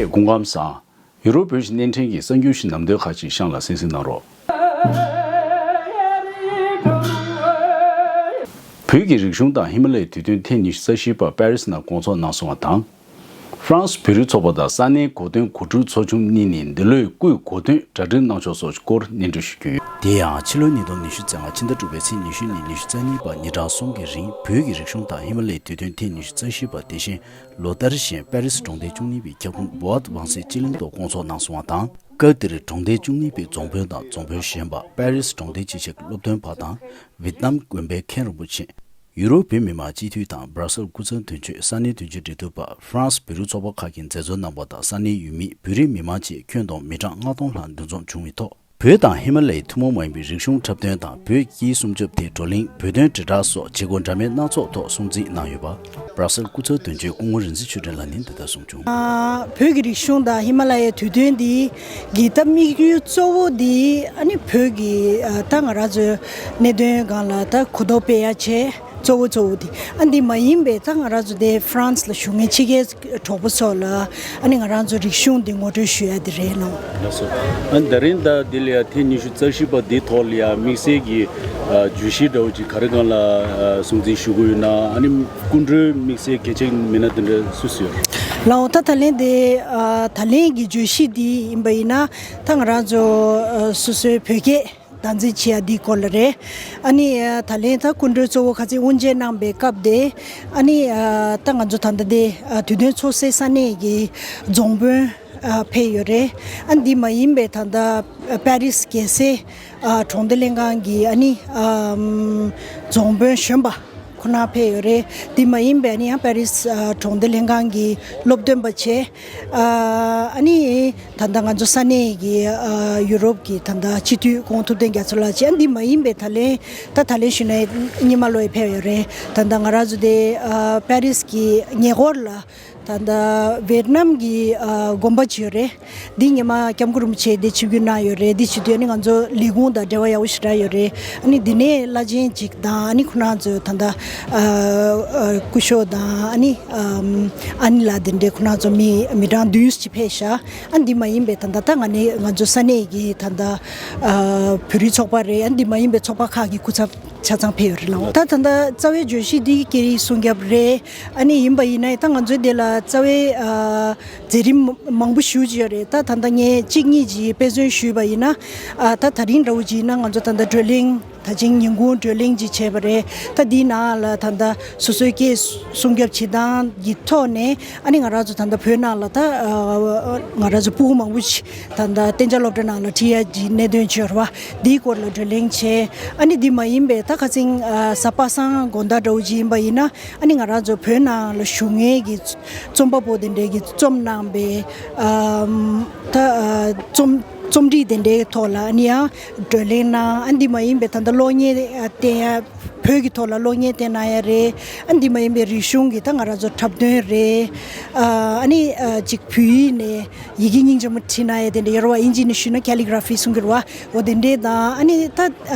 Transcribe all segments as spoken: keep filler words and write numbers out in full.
སྐུ་ཁམས་བཟང་། ཡུ་རོབ་བོད་ཀྱི་བརྙན་འཕྲིན་གྱི་གསར་འགྱུར་ཞིག་ནམ་ཟླའི་ཁ་ཅིག་གཤམ་ལ་གསན་གཟིགས་གནང་རོགས། བོད་ཀྱི་རིག་གཞུང་དང་ཧི་མ་ལ་ཡའི་དུས་སྟོན་ཐེངས་ཉི་ཤུ་རྩ་བཞི་པ་པེ་རི་སི་ནང་སྐོང་ཚོགས་གནང་སོང་བ་དང་། ཧྥ་རན་སི་བོད་རིགས་ཚོགས་པ་དང་ས་གནས་གོ་སྟོན་གོ་སྒྲིག་ཚོགས་ཆུང་གཉིས་ནས་འདི་ལོའི་སྐུའི་གོ་སྟོན་གྲ་སྒྲིག་གནང་ཕྱོགས་སོགས་ཀྱི་སྐོར་སྙན་སྒྲོན་ཞུ་རྒྱུ་ཡོད། དེ་ཡང་ཕྱི་ལོའི་ཉིས་སྟོང་ཉི་ཤུ་རྩ་ལྔ་ཕྱི་ཟླ་དྲུག་པའི་ཚེས་ཉི་ཤུ་ནས་ཉི་ཤུ་རྩ་གཉིས་བར་ཉིན་གྲངས་གསུམ་གྱི་རིང་བོད་ཀྱི་རིག་གཞུང་དང་ཧི་མ་ལ་ཡའི་དུས་སྟོན་ཐེངས་ཉི་ཤུ་རྩ་བཞི་པ་དེ་བཞིན་ལོ་ལྟར་བཞིན་པེ་རི་སི་གྲོང་སྡེ་བཅུ་གཉིས་པའི་ཁྱབ་ཁོངས་བྷོ་ཨ་ཏི་ཝང་སི་སྤྱི་གླིང་དུ་སྐོང་ཚོགས་གནང་སོང་བ་དང་། སྐབས་དེར་གྲོང་སྡེ་བཅུ་གཉིས་པའི་རྫོང་དཔོན་དང་རྫོང་དཔོན་གཞོན་པ། པེ་རི་སི་གྲོང་སྡེ་སྤྱི་བྱེ་སློབ་སྟོན་པ་དང་། ཝེ་ཏི་ནམ་དགོན་པའི་མཁན་རིན་པོ་ཆེ། ཡུ་རོབ་བོད་མི་མང་སྤྱི་འཐུས་དང་སྦར་སེལ་སྐུ་ཚབ་དོན་གཅོད། ས་གནས་དོན་གཅོད་འབྲེལ་མཐུད་པ། ཧྥ་རན་སི་བོད་རིགས་ཚོགས་པ་ཁག་གི་མཛད་གཙོ་རྣམ་པ་དང་ས་གནས་ཡུལ་མི། བོད་རིགས་མི་མང་བཅས་ཁྱོན་བསྡོམས་མི་གྲངས་ལྔ་སྟོང་ལྷག་འདུ་འཛོམས་བྱུང་བའི་ཐོག་བོད་དང་ཧི་མ་ལ་ཡའི་ཐུན་མོང་མ་ཡིན་པའི་རིག་གཞུང་འཁྲབ་སྟོན་དང་བོད་དཀྱིལ་སྲུང་སྐྱོབ་དེ་བགྲོ་གླེང་། བོད་དོན་དྲིལ་བསྒྲགས་སོགས་བྱེད་སྒོ་འདྲ་མིན་སྣ་ཚོགས་ཐོག་སྲུང་བརྩི་གནང་ཡོད་པ། སྦར་སེལ་སྐུ་ཚབ་དོན་གཅོད་སྐུ་ངོ་རིག་འཛིན་ཆོས་སྒྲོན་ལགས་ནས་འདི་ལྟར་གསུངས་བྱུང་། ཨ། བོད་ཀྱི་རིག་གཞུང་དང་ཧི་མ་ལ་ཡའི་དུས་སྟོན་འདི་གི་ད་དམིགས་ཡུལ་གཙོ་བོ་འདི་ཨ་ནི་བོད་ཀྱི་ཨ་ད་ང་རང་ཚོའི་གནད་དོན་སྒང་ལ་ད་གོ་རྟོགས་སྤེལ་ཡ་བྱས། གཙོ་བོ་གཙོ་བོ་དེ། ཨ་འདི་མ་ཡིན་པའི་ད་ང་རང་ཚོ་དེ་ཧྥ་རན་སི་ལ་བཞུགས་མཁན་ཕྱི་རྒྱལ་གྲོགས་པོ་ཚོ་ལ་ཨ་ནི་ང་རང་ཚོ་རིག་གཞུང་འདི་ངོ་སྤྲོད་ཞུ་ཡ་དེ་རེད་ལགས། ལགས་སོ། ཨ་ད་རིང་ད་འདི་ལ་ཡ་ཐེངས་ཉི་ཤུ་རྩ་བཞི་པ་འདིའི་ཐོག་ལ་ཡ་དམིགས་བསལ་གྱི་ཨ་བརྗོད་གཞི་འདྲ་བོ་ཅིག་ག་རེ་སྒང་ལ་ཨ་སྲུང་བརྩི་ཞུ་དགོས་ཡོད་ན། ཨ་ནི་སྐུ་མགྲོན་དམིགས་བསལ་གལ་ཆེ་མི་སྣ་དེ་འདྲ་སུ་སུ་ཡོད་རེད། ལགས་འོ། ད་ད་ལན་དེ་ཨ་ད་ལན་གྱི་བརྗོད་གཞི་འདི་ཡིན་པ་ཡིན་ན། ད་ང་རང་ཚོ་ཨ་སོ་སོའི་བོད་སྐད་བདག་འཛིན་བྱེད་ཡ་འདིའི་སྐོར་ལ་རེད། ཨ་ནི་ཨ་ད་ལན་ད་སྐུ་མགྲོན་གཙོ་བོ་ཁ་ཚིག་དབུ་འབྱེད་གནང་པའི་སྐབས་དེ། ཨ་ནི་ཨ་ད་ང་ཚོ་ད་ལྟ་དེ་ཨ་དུས་སྟོན་ཚོགས་སའི་ས་གནས་ཀྱི་རྫོང་དཔོན་ཨ་ཕེབས་ཡོད་རེད། ཨ་འདི་མ་ཡིན་པའི་ད་ལྟ་པེ་རི་སི་རྒྱལ་སའི་ཨ་གྲོང་སྡེ་ལྷན་ཁང་གི་ཨ་ནི་ཨམ་རྫོང་དཔོན་གཞོན་པ་ཁོ་ན་ཕེབས་ཡོད་རེད། འདི་མ་ཡིན་པའི་ཨ་ནི་ཡང་པེ་རི་སི་ཨ་གྲོང་སྡེ་ལྷན་ཁང་གི་སློབ་སྟོན་པ་བྱས། ཨ་ཨ་ནི་ད་ལྟ་ང་ཚོ་ས་གནས་ཀྱི་ཨ་ཡུ་རོབ་ཀྱི་ད་ལྟ་སྤྱི་འཐུས་སྐུ་ངོ་ཐུབ་བསྟན་རྒྱ་མཚོ་ལགས་བྱས། ཨ་འདི་མ་ཡིན་པའི་ད་ལན་ད་ད་ལན་ཞུས་ན་ཉི་མ་ལོ་ཡི་ཕེབས་ཡོད་རེད། ད་ལྟ་ང་རང་ཚོ་དེ་ཨ་པེ་རི་སི་གི་ཉེ་འཁོར་ལ་ད་ལྟ་ཝེ་ཏི་ནམ་གྱི་ཨ་དགོན་པ་ཅིག་ཡོད་རེད། འདི་ཉི་མ་སྐྱབས་མགོན་རིན་པོ་ཆེ་འདི་ཆིབས་བསྒྱུར་གནང་ཡོད་རེད། འདི་བྱེད་དུས་ཨ་ནི་ང་ཚོ་ལས་ཁུངས་དང་འབྲེལ་བ་ཡག་པོ་ཞེ་དྲག་ཡོད་རེད། ཨ་ནི་འདི་ནས་བླ་ཆེན་ཅིག་དང་། ཨ་ནི་ཁོ་རང་ཚོ་ད་ལྟ་ཨ་ཨ་སྐུ་ཞབས་དང་། ཨ་ནི་ཨམ་ཨ་ནི་ལགས་དེ་འདྲའི་ཁོ་རང་ཚོ་མི་མི་གྲངས་བདུན་ཅིག་ཕེབས་ཤག་ཨ་འདི་མ་ཡིན་པའི་ད་ལྟ་ད་ང་ནི་ང་ཚོ་ས་གནས་ཀྱི་ད་ལྟ་ཨ་བོད་རིགས་ཚོགས་པ་རེད། ཨ་འདི་མ་ཡིན་པའི་ཚོགས་པ་ཁག་གི་སྐུ་ཚབ་ཆ་ཚང་ཕེབས་ཡོད་རེད་ལགས། ད་ད་ལྟ་རྩ་བའི་བརྗོད་གཞི་འདི་སྐད་རིགས་སྲུང་སྐྱོབ་རེད། ཨ་ནི་ཡིན་པ་ཡིན་ན་ད་ང་ཚོའི་འདི་ལ་རྩ་བའི་ཨ་མཛད་རིམ་མང་པོ་ཞེ་ཅིག་ཡོད་རེད། ད་ད་ལྟ་ངས་གཅིག་གཉིས་ཅིག་དཔེ་མཚོན་ཞུས་པ་ཡིན་ན། ཨ་ད་ད་རིང་འདྲ་བོ་ཅིག་ཡིན་ན་ང་ཚོ་ད་ལྟ་བགྲོ་གླེང་། ད་ཅིང་ཉིན་གུང་བགྲོ་གླེང་ཅིག་བྱས་པ་རེད། ད་འདིའི་ནང་ལ་ད་ལྟ་སོ་སོའི་སྐད་སྲུང་སྐྱོབ་བྱེད་སྟངས་ཀྱི་ཐོག་ནས། ཨ་ནི་ང་རང་ཚོ་ད་ལྟ་བོད་ནང་ལ་ད་ཨ་ང་རང་ཚོ་སྤུ་གུ་མང་པོ་ཅིག་ད་ལྟ་གཏན་འཇགས་སློབ་གྲྭ་ནང་ལ་ཁྲིད་ཡ་གི་གནད་དོན་ཅིག་ཡོད་རེད་བ། འདིའི་སྐོར་ལ་བགྲོ་གླེང་བྱས། ཨ་ནི་འདི་མ་ཡིན་པའི་ད་ཁ་སང་ཨ་གཟའ་པ་སངས་དགོང་དག་འདྲ་བོ་ཅིག་ཡིན་པ་ཡིན་ན། ཨ་ནི་ང་རང་ཚོ་བོད་ནང་ལ་བཞུགས་མཁན་གྱི་རྩོམ་པ་པོ་དེ་འདྲའི་གིས་རྩོམ་གནང་པའི་ཨམ་ད་ཨ་རྩོམ་རྩོམ་སྒྲིག་དེ་འདྲའི་ཐོག་ལ་ཨ་ནི་ཡང་བགྲོ་གླེང་གནང་། ཨ་འདི་མ་ཡིན་པའི་ད་ལྟ་གློག་བརྙན་བསྟན་ཡ། བོད་ཀྱི་ཐོག་ལ་གློག་བརྙན་བསྟན་གནང་ཡ་རེད། ཨ་འདི་མ་ཡིན་པའི་རིག་གཞུང་གི་ད་ང་རང་ཚོ་འཁྲབ་སྟོན་རེད། ཨ་ཨ་ནི་ཨ་ཅིག་བོད་ཡིག་ནས་ཡི་གེ་སྙིང་རྗེ་མོ་བྲིས་གནང་ཡ་དེ་འདྲ་ཡོད་རེད་བ། ཨིན་ཇི་ནས་ཞུས་ན་ཁེ་ལི་གྷ་ར་ཕི་གསུང་གི་རེད་བ། འོ་དེ་འདྲས་དང་། ཨ་ནི་ད་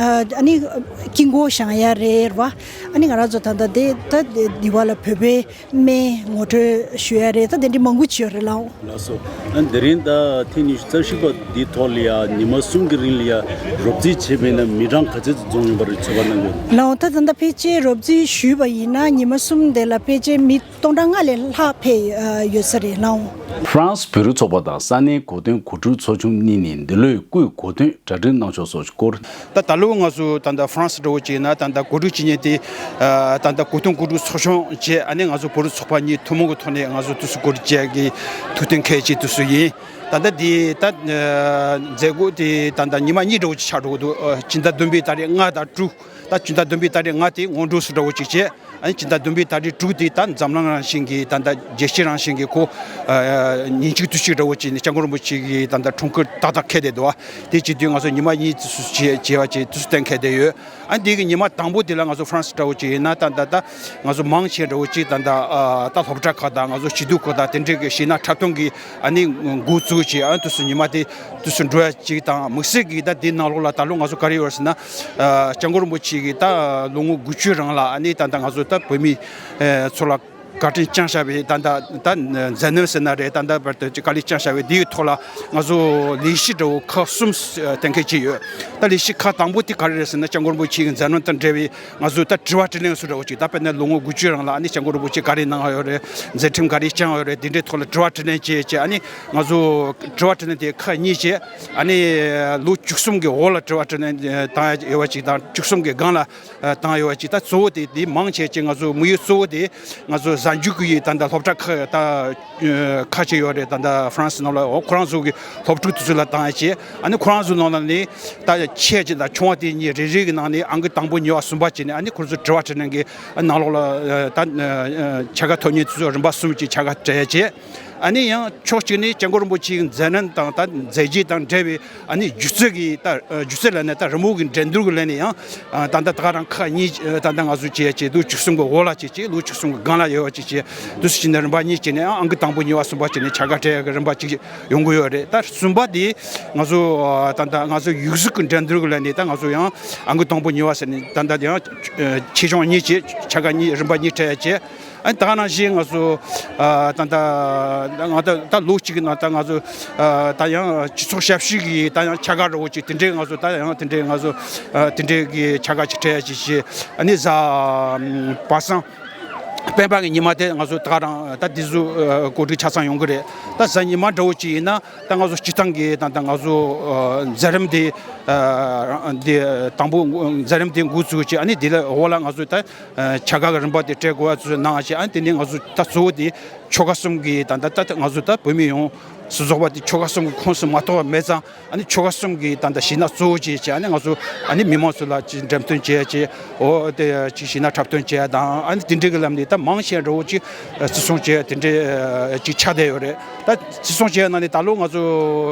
ཨ་ནི་དཀྱིལ་འཁོར་བཞེངས་ཡ་རེད་བ། ཨ་ནི་ང་རང་ཚོ་ད་ལྟ་དེ་ད་འདི་བ་ལ་བོད་པའི་སྨན་ངོ་སྤྲོད་ཞུ་ཡ་རེད། ད་དེ་འདྲས་མང་པོ་ཅིག་ཡོད་རེད་ལགས། ལགས་སོ། ཨ་དེ་རིང་ད་ཐེངས་ཉི་ཤུ་རྩ་བཞི་པ་འདིའི་ཐོག་ལ་ཡ་ཉི་མ་གསུམ་གྱི་རིང་ལ་ཡ་རོབ་རྩིས་བྱས་པ་ཡིན་ན་མི་གྲངས་ག་ཚད་ཙམ་འཛོམས་ཡོད་པ་རེད། ཚོད་དཔག་གནང་གི་ཡོད། ལགས། ད་ད་ལྟ་ཕལ་ཆེར་རོབ་རྩིས་ཞུས་པ་ཡིན་ན་ཉི་མ་གསུམ་དེ་ལ་ཕལ་ཆེར་མི་སྟོང་ཕྲག་ལྔ་ལས་ལྷག་ཕེབས་ཡོད་ས་རེད་ལགས། ཧྥ་རན་སི་བོད་རིགས་ཚོགས་པ་དང་ས་གནས་གོ་སྟོན་གོ་སྒྲིག་ཚོགས་ཆུང་གཉིས་ནས་འདི་ལོའི་སྐུའི་གོ་སྟོན་གྲ་སྒྲིག་གནང་ཕྱོགས་སོགས་ཀྱི་སྐོར། ད་ད་ལོ་ང་ཚོ་ད་ལྟ་ཧྥ་རན་སི་འདྲ་བོ་ཅིག་ཡིན་ན་ད་ལྟ་གོ་སྒྲིག་བྱེད་མཁན་དེ་ད་ལྟ་གོ་སྟོན་གོ་སྒྲིག་ཚོགས་ཆུང་བྱས། ཨ་ནི་ང་ཚོ་བོད་རིགས་ཚོགས་པ་གཉིས་ཐུན་མོང་གི་ཐོག་ནས་ང་ཚོ་དུས་སུ་གོ་སྒྲིག་བྱེད་ཀྱི་ཐུགས་གཏན་འཁེལ་ཅིག་དུས་སུ་ཡིན། ད་ལྟ་འདི་ད་མཛད་སྒོ་དེ་ད་ལྟ་ཉི་མ་གཉིས་འདྲ་བོ་ཅིག་ཆགས་འགྲོ་གི་འདུག། སྤྱི་ཟླ་བདུན་པའི་ཏ་རིག་ལྔ་དང་དྲུག། ད་སྤྱི་ཟླ་བདུན་པའི་ཏ་རིག་ལྔ་དེ་སྔོན་འགྲོ་སུ་འདྲ་བོ་ཅིག་བྱས། ཨ་ནི་སྤྱི་ཟླ་བདུན་པའི་ཏ་རིག་དྲུག་དེ་ད་འཛམ་གླིང་རང་བཞིན་གྱི་ད་ལྟ་རྒྱལ་སྤྱི་རང་བཞིན་གྱི་ཁོ་ཨ་ཉིན་གཅིག་དུས་གཅིག་འདྲ་བོ་ཅིག་ནས་སྐྱབས་མགོན་རིན་པོ་ཆེ་གི་ད་ལྟ་འཁྲུངས་སྐར་ཏག་ཏག་འཁེལ་བསྡད་འདུག། ཨ་དེ་བྱེད་དུས་ང་ཚོ་ཉི་མ་གཉིས་དུས་སུ་བྱས་བྱས་པ་བྱས་དུས་སུ་གཏན་འཁེལ་བསྡད་ཡོད། ཨ་ནི་དེ་གི་ཉི་མ་དང་པོ་དེ་ལ་ང་ཚོ་ཧྥ་རན་སི་འདྲ་བོ་ཅིག་ཡིན་ན་ད་ད་ད་ང་ཚོ་མང་ཆེ་འདྲ་བོ་ཅིག་ད་ད་ཨ་ད་སློབ་གྲྭ་ཁག་དང་ང་ཚོ་སྐྱིད་སྡུག་ཁག་དང་དེ་འདྲའི་གི་གཞས་སྣ་འཁྲབ་སྟོན་གི་ཨ་ནི་འགོ་བཙུགས་བྱས། ཨ་ནི་དུས་སུ་ཉི་མ་དེ་དུས་སུ་འགྲོ་ཡ་ཅིག་དང་། དམིགས་བསལ་གྱི་ད་དེའི་ནང་ལོགས་ལ་ད་ལོ་ང་ཚོ་ག་རེ་ཡོད་ཟེར་ན། ཨ་སྐྱབས་མགོན་རིན་པོ་ཆེ་གི་ད་ལོ་ངོ་དགུ་བཅུའི་རིང་ལ་ཨ་ནི་ད་ད་ང་ཚོ་ད་བོད་མི་ཨ་ཚོ་ལ་ བཀའ་དྲིན་བསྐྱངས་བཞག་པའི་ད་ལྟ་ད་མཛད་རྣམ་ཟེར་ན་རེད། ད་ལྟ་བར་དུ་ཅིག་དཀའ་ལས་བསྐྱངས་བཞག་པའི་འདིའི་ཐོག་ལ་ང་ཚོ་ལས་གཞི་འདྲ་བོ་ཁག་གསུམ་གཏན་འཁེལ་བྱས་ཡོད། ད་ལས་གཞི་ཁག་དང་པོ་དེ་ག་རེ་རེད་ཟེར་ན། སྐྱབས་མགོན་རིན་པོ་ཆེའི་མཛད་རྣམ་དང་འབྲེལ་བའི་ང་ཚོ་ད་དྲི་བ་དྲིས་ལན་སུ་འདྲ་བོ་ཅིག་ད་དཔེར་ན་ལོ་ངོ་དགུ་བཅུའི་རིང་ལ་ཨ་ནི་སྐྱབས་མགོན་རིན་པོ་ཆེ་ག་རེ་གནང་ཡོད་རེད། མཛད་འཕྲིན་ག་རེ་བསྐྱངས་ཡོད་རེད། འདི་འདྲའི་ཐོག་ལ་དྲི་བ་དྲིས་ལན་བྱས་བྱས། ཨ་ནི་ང་ཚོ་དྲི་བ་དྲིས་ལན་དེ་ཁག་གཉིས་བྱས། ཨ་ནི་ལོ་བཅུ་གསུམ་གྱི་འོག་ལ་དྲི་བ་དྲིས་ལན་བཏང་ཡ་ཡོད་པ་ཅིག་དང་། བཅུ་གསུམ་གྱི་སྒང་ལ་བཏང་ཡོད་པ་ཅིག་ད་གཙོ་བོ་དེ་དེ་མང་ཆེ་ཅིག་ང་ཚོ་དམིགས་ཡུལ་གཙོ་བོ་དེ་ང་ཚོ་གཟའ་མཇུག་གི་ད་ལྟ་སློབ་གྲྭ་ཁག་ད་ཁག་ཅིག་ཡོད་རེད། ད་ལྟ་ཧྥ་རན་སི་ནང་ལ། འོ་ཁོ་རང་ཚོ་གི་སློབ་ཕྲུག་དེ་ཚོ་ལ་བཏང་ཡ་བྱས། ཨ་ནི་ཁོ་རང་ཚོ་ནང་ལ་ནི་ད་ཆེ་ཅིག་དང་ཆུང་བ་དེ་གཉིས་རེ་རེ་གི་ནང་ནས་ཨང་ཀི་དང་པོ་གཉིས་པ་གསུམ་པ་བྱས་ནས། ཨ་ནི་ཁོ་ཚོ་དྲི་བ་དྲིས་ལན་གྱི་ནང་ལོགས་ལ་ད་ཆ་ག་ཐོབ་མཁན་དེ་ཚོ་རིམ་པ་གསུམ་གྱི་ཆ་ག་སྤྲད་ཡ་བྱས། ཨ་ནི་ཡང་ཕྱོགས་གཅིག་ནས་སྐྱབས་མགོན་རིན་པོ་ཆེའི་མཛད་རྣམ་དང་ད་མཛད་རྗེས་དང་འབྲེལ་བའི་ཨ་ནི་སྒྱུ་རྩལ་གྱི་ད་སྒྱུ་རྩལ་ལ་ནི་ད་རི་མོ་གི་འགྲན་བསྡུར་གྱི་ལས་ནས་ཡང་ད་ལྟ་ད་ག་རང་ཁག་གཉིས་ད་ལྟ་ང་ཚོ་བྱས་བྱས། ལོ་བཅུ་གསུམ་གྱི་འོག་ལ་བྱས་བྱས། ལོ་བཅུ་གསུམ་གྱི་སྒང་ལ་ཡོད་པ་བྱས་བྱས། དུས་སུ་ཕྱིན་ནས་རིམ་པ་གཉིས་བྱས་ནས་ཨང་ཀི་དང་པོ་གཉིས་པ་གསུམ་པ་བྱས་ནས་ཆ་ག་སྤྲད་ཡག་གི་རིམ་པ་གཅིག་ཡོང་གི་ཡོད་རེད། ད་གསུམ་པ་དེ་ང་ཚོ་ད་ལྟ་ང་ཚོ་ཡིག་གཟུགས་ཀྱི་འགྲན་བསྡུར་གྱི་ལས་ནས་ད་ང་ཚོ་ཡང་ཨང་ཀི་དང་པོ་གཉིས་པ་ཟེར་ནས་ད་ལྟ་ཡང་ཆེ་ཆུང་གཉིས་བྱས། ཆ་ག་གཉིས་རིམ་པ་གཉིས་སྤྲད་ཡ་བྱས། ཨ་ནི་ད་ག་ནང་བཞིན་ང་ཚོ་ཨ་ད་ལྟ་ང་ད་ད་ལོ་གཅིག་གི་ནང་ད་ང་ཚོ་ཨ་ད་ཡང་སྤྱི་ཚོགས་ཞབས་ཞུ་གི་ད་ཡང་ཆ་ག་འདྲ་བོ་ཅིག་དེ་འདྲའི་ང་ཚོ་ད་ཡང་དེ་འདྲའི་ང་ཚོ་ཨ་དེ་འདྲའི་གི་ཆ་ག་ཅིག་སྤྲད་ཡ་ཅིག་བྱས། ཨ་ནི་གཟའ་པ་སངས་སྤེན་པ་གི་ཉི་མ་དེ་ང་ཚོ་ད་ག་རང་ད་དེ་ཚོ་ཨ་གོ་སྒྲིག་ཆ་ཚང་ཡོང་གི་རེད། ད་གཟའ་ཉི་མ་འདྲ་བོ་ཅིག་ཡིན་ན་ད་ང་ཚོ་སྤྱི་བཏང་གི་ད་ད་ང་ཚོ་ཨ་མཛད་རིམ་དེ་ཨ་དེ་དང་པོ་མཛད་རིམ་དེ་འགོ་བཙུགས་བྱས། ཨ་ནི་དེ་ལ་འོག་ལ་ང་ཚོ་ད་ཆ་ག་གི་རིམ་པ་དེ་སྤྲད་དགོས་པ་ཚོ་གནང་བྱས། ཨ་ནི་དེ་ནས་ང་ཚོ་ད་གཙོ་བོ་དེ་ཆོལ་ཁ་གསུམ་གྱི་ད་ད་ད་ང་ཚོ་ད་བོད་མི་ཡོངས་སུ་རྫོགས་པ་དེ་ཆོལ་ཁ་གསུམ་གྱི་ཁོངས་སུ་མ་གཏོགས་པ་མེད་ཙང་། ཨ་ནི་ཆོལ་ཁ་གསུམ་གྱི་ད་ད་གཞས་སྣ་གཙོ་བོ་བྱས་བྱས། ཨ་ནི་ང་ཚོ་ཨ་ནི་མི་མང་ཚོ་ལ་ཅིག་འགྲེམས་སྟོན་བྱས་བྱས། འོ་དེ་ཅིག་གཞས་སྣ་འཁྲབ་སྟོན་བྱས་དང་། ཨ་ནི་དེ་འདྲའི་གི་ལམ་ནས་ད་མང་ཆེ་འདྲ་བོ་ཅིག་བརྩི་སྲུང་བྱས་དེ་འདྲའི་ཅིག་ཆགས་བསྡད་ཡོད་རེད། ད་བརྩི་སྲུང་བྱས་ནང་ནས་ད་ལོ་ང་ཚོ་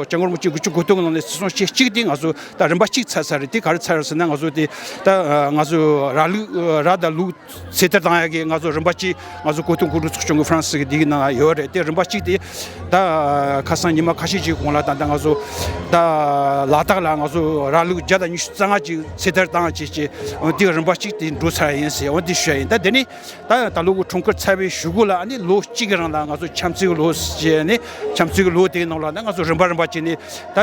སྐྱབས་མགོན་རིན་པོ་ཆེ་དགུ་བཅུ་གོ་བདུན་གི་ནང་ནས་བརྩི་སྲུང་བྱས་གཅིག་དེ་ང་ཚོ་ད་རིམ་པ་གཅིག་ཚར་ཚར་རེད། དེ་ག་རེ་ཚར་ཟེར་ན། ང་ཚོ་དེ་ད་ང་ཚོ་ར་ལུག་ར་དང་ལུག་ཚེ་ཐར་བཏང་ཡག་གི་ང་ཚོ་རིམ་པ་གཅིག་ང་ཚོ་གོ་སྟོན་གོ་སྒྲིག་ཚོགས་ཆུང་གི་ཧྥ་རན་སི་གི་དེ་གི་ནང་ཡོད་རེད། དེ་རིམ་པ་གཅིག་དེ་ད་ཁ་སང་ཉི་མ་ཁ་ཤས་ཅིག་གོང་ལ་ད་ལྟ་ང་ཚོ་ད་ལ་དྭགས་ལ་ང་ཚོ་ར་ལུག་བརྒྱ་དང་ཉི་ཤུ་རྩ་ལྔ་ཅིག་ཚེ་ཐར་བཏང་བྱས་བྱས། འོ་དེ་རིམ་པ་གཅིག་དེ་འགྲོ་ཚར་ཡིན་ཟེར། འོ་དེ་ཞུ་ཡ་ཡིན། ད་དེ་ནི་ད་ད་ལོ་གི་འཁྲུངས་སྐར་ཚར་བའི་གཞུག་གུ་ལ་ཨ་ནི་ལོ་གཅིག་གི་རིང་ལ་ང་ཚོ་འཆམ་མཐུན་གྱི་ལོ་ཟེར་ནས། འཆམ་མཐུན་གྱི་ལོ་དེའི་ནང་ལ་ད་ང་ཚོ་རིམ་པ་རིམ་པ་བྱས་ནས་ད་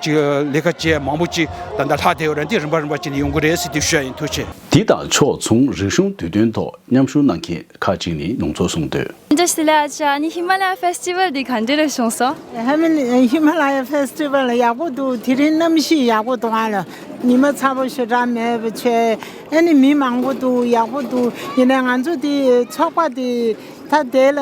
ཅིག་ལས་ཀ་བྱས་མང་པོ་ཅིག་ད་ད་ལྷག་བསྡད་ཡོད་རེད། འདི་རིམ་པ་རིམ་པ་བྱས་ནས་ཡོང་གི་རེད་ཟེར་དེ་ཞུ་ཡ་ཡིན། ཐུགས་རྗེ་ཆེ། འདི་དང་ཕྱོགས་མཚུངས་རིག་གཞུང་དུས་སྟོན་ཐོག་མཉམ་ཞུགས་གནང་མཁན་ཁག་ཅིག་ནས་མྱོང་ཚོར་གསུངས་དོན། འདྲ་ཞིག་ལ་ཨ་ཅག་ནི་ཧི་མ་ལ་ཡ་ཕེ་སི་ཊི་ཝལ་འདི་ག་འདྲ་རེ་བྱུང་སོང་། ཧི་མ་ལ་ཡ་ཕེ་སི་ཊི་ཝལ་ཡག་པོ་འདུག་དེ་རིང་གནམ་གཤིས་ཡག་པོ་འདུག་ཨ་ལ་ཉི་མ་ཚ་པོ་ཞེ་དྲག་མེད་པ་བྱས། ཨ་ནི་མི་མང་པོ་འདུག་ཡག་པོ་འདུག་ཡིན་ནའི་ང་ཚོ་འདི་ཚོགས་པ་འདི་ད་དེ་ལ་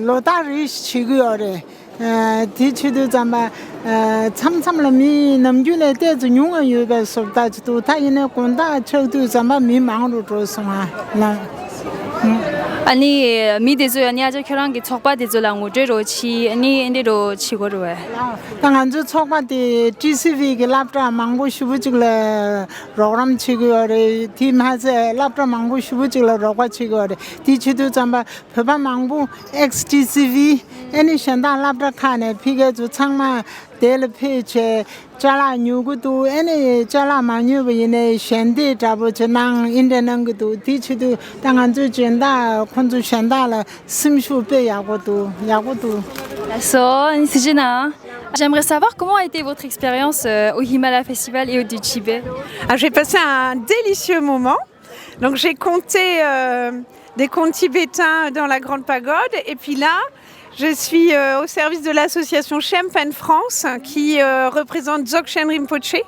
ལོ་ལྟར་རེ་བྱེད་ཀྱི་ཡོད་རེད། ཨ་དེ་བྱེད་དུས་ཙམ་པ་ཨ་མཚམས་མཚམས་ལ་མི་ནམ་རྒྱུན་ལས་ཏོག་ཙམ་ཉུང་ང་ཡོད་པའི་བཟོ་ལྟ་ཅིག་འདུག་ད་ཡིན་ནའི་དགོང་དག་ཆགས་དུས་ཙམ་པ་མི་མང་རུ་འགྲོ་སོང་ཨ་ལ། ཨ་ནི་མི་དེ་ཚོ་ཡང་ནི་ཨ་ཅག་ཁྱོད་རང་གི་ཚོགས་པ་དེ་ཚོ་ལ་ངོ་སྤྲོད་རོགས་བྱེད། ཨ་ནི་ཨེ་འདྲ་རོགས་བྱེད་དགོས་རེད་བས། ད་ང་ཚོའི་ཚོགས་པ་དེ་ཊི་སི་ཝི་གི་སློབ་གྲྭ་མང་པོ་ཞེ་པོ་ཅིག་ལ་རོགས་རམ་བྱེད་ཀྱི་ཡོད་རེད། དེ་མ་ཟད་སློབ་གྲྭ་མང་པོ་ཞེ་པོ་ཅིག་ལ་རོགས་པ་བྱེད་ཀྱི་ཡོད་རེད། དེ་བྱེད་དུས་ཙམ་པ་བོད་པ་མང་པོ་ཨེག་སི་ཊི་སི་ཝི་ཨ་ནི་གཞན་དག་སློབ་གྲྭ་ཁག་ནས་ཕ་གི་ཚོ་ཚང་མ་དེ་ལ་ཕེབས་བྱས་ཅ་ལག་ཉོ་གི་འདུག་ཨ་ནི་ཅ་ལག་མ་ཉོས་པ་ཡིན་ནའི་ཞལ་འདེབས་འདྲ་པོ་ཅིག་གནང་ཨེ་འདྲ་གནང་གི་འདུག་དེ་བྱེད་དུས་ད་ང་ཚོའི་སྦྱིན་བདག་ཁོང་ཚོ་གཞན་དག་ལ་སེམས་ཤུགས་དཔེ་ཡག་པོ་འདུག་ཡག་པོ་འདུག So, Sijina, j'aimerais savoir comment a été votre expérience euh, au Himalaya Festival et au du Tibet. Ah, j'ai passé un délicieux moment. Donc j'ai compté euh, des contes tibétains dans la grande pagode et puis là, je suis euh, au service de l'association Shempen France qui euh, représente Dzogchen Rinpoche.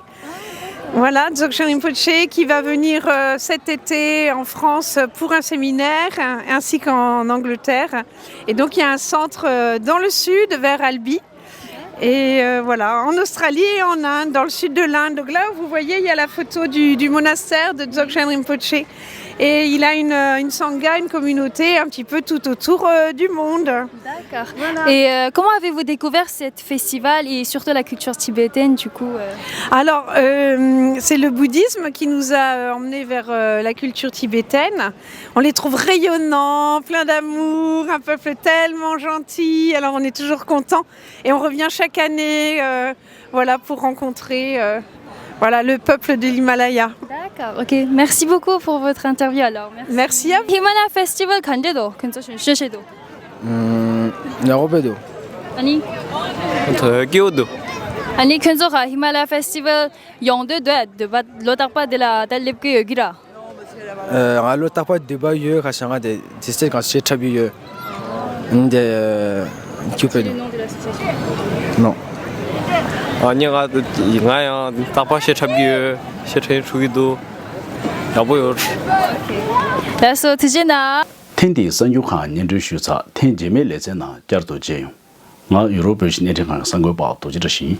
Voilà, Dzogchen Rinpoche qui va venir euh, cet été en France pour un séminaire, hein, ainsi qu'en Angleterre. Et donc il y a un centre euh, dans le sud, vers Albi. Et euh, voilà, en Australie et en Inde, dans le sud de l'Inde. Donc là, vous voyez, il y a la photo du, du monastère de Dzogchen Rinpoche. Et il a une, euh, une sangha, une communauté un petit peu tout autour euh, du monde. D'accord. Voilà. Et euh, comment avez-vous découvert ce festival et surtout la culture tibétaine du coup euh Alors, euh, c'est le bouddhisme qui nous a euh, emmenés vers euh, la culture tibétaine. On les trouve rayonnants, pleins d'amour, un peuple tellement gentil. Alors on est toujours content et on revient chaque année euh, voilà, pour rencontrer euh, Voilà, le peuple de l'Himalaya. D'accord, ok. Merci beaucoup pour votre interview alors. Merci. Merci à vous. Himalaya Festival ག་འདྲ་འདུག་ཁྱོད་ཚོ་ཞུ་ཤེས་འདུག་ཡག་པོ་འདུག་ཨ་ནི། ཐོ་སྐྱིད་པོ་འདུག་ཨ་ནི་ཁྱོད་ཚོ་ག་Himalaya Festival ཡོང་འདོད་འདོད་འདོད་པ་ལོ་རྟག་པ་འདི་ལ་ད་སླེབས་ཀྱི་ཡོད་ཀྱི་ར། ང་ལོ་རྟག་པར་འདོད་པ་ཡོད། ཁ་ཤས་ང་དེ་དེ་སྟེ་གང་བཤད་འཁྲབ་ཀྱི་ཡོད། འདི་ཁྱུ་པེ་དུ་ནོ། ཨ་ནི་ང་ང་ཡང་རྟག་པར་བཤད་འཁྲབ་ཀྱི་ཡོད། བཤད་འཁྲབ་ཡང་འཁྲབ་ཀྱི་འདུག་ཡག་པོ་ཡོད། ལགས་སོ་དེ་བྱས་ན། ཐེངས་འདིའི་གསར་འགྱུར་ཁང་སྙན་སྒྲོན་ཞུས་ཚར། ཐེངས་རྗེས་མའི་ལེ་ཚན་ནང་བསྐྱར་དུ་མཇལ་ཡོང་། ང་ཡུ་རོབ་བོད་ཀྱི་བརྙན་འཕྲིན་ཁང་གི་གསར་འགོད་པ་རྡོ་རྗེ་བཀྲ་ཤིས་ཡིན།